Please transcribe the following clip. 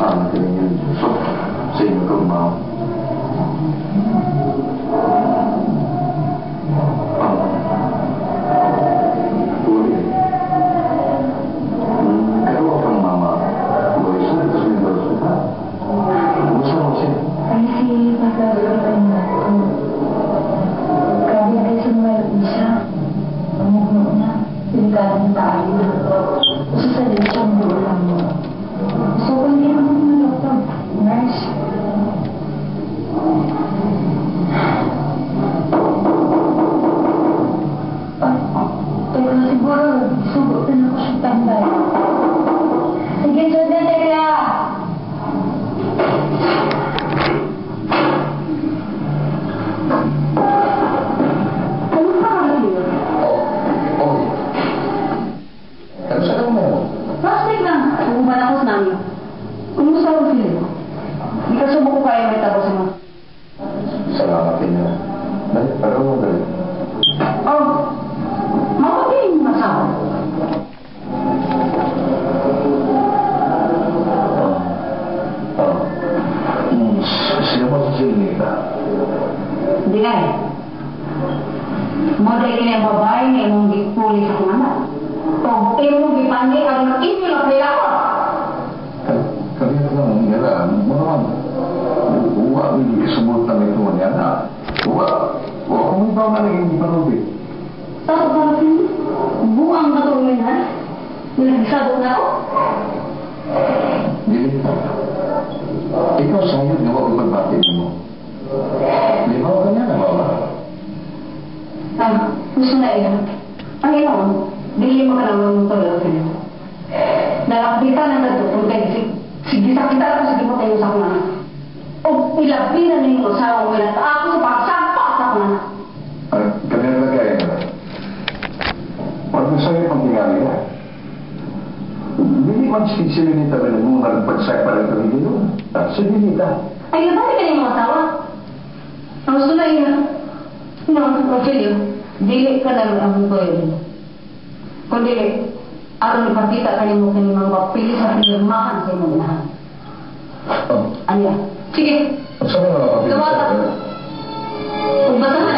Ang kanyang sa inyong kagumaw. Uli. Karoon kang mama. Luisa, ito sa Mendoza. Kumusta mo siya? Ay, si Papa na ako. Grabe kayo sa mga isa. Ang na. Delikado ng tayo. Gusto sa din siya ang mo. So, kung hindi naman ng doktor, nurse. Pero siguro, sugot na ako sa tambay. Sige, sundan na kaya! Ano pa kami yun? Oh, oh. Kamusta ka mo? Plastic na! Umuban ako sa namin. Kumusta ang feeling mo? Hindi ka subuko kaya may tapos mo. Salamat inyo. Dali, pero mo dali. Oh, mapagaling yung asawa. Oh. Siya mo sa Silinita. Hindi ka eh. Mo dahil kini ang babae nga imong gipuli sa akong anak. O imong gipangi aron inyo lang kaya ko. Kami lang nila, mo naman. Uwa, isubot na may tuwan yan, ha? Uwa, uwa, kung ikaw na naging panubi. Tapos ba buang katulungan ha? Nagsagot na ako. Dili. Ikaw sayod nga wag ipagbati mo. Di ba ka niya na ba? Ah, gusto na iya. Ang inoon, dili mo ka naman mong tuloy sa'yo. Nalakbitan na nagto kung kay sige sa kita ako sige mo tayo sa akong anak. O ilabi na ninyo asawa mo na ako sa pagsampa sa akong anak. Ay, kami na lagay na. Huwag mo sa'yo pang tingali ha. Dili man si Silinita ba mo nagpag-separate kami dito? Silinita. Ay, nabati ka niyong asawa. Ang gusto na iya. No, Rogelio, dili ka na ang tuloy. Kung dili, aron ipakita ka nimo kini mga papili sa pinirmahan sa imong unahan. Oh, Anya? Sige, saan mo nakapili Luwag. sa Ugbatan na.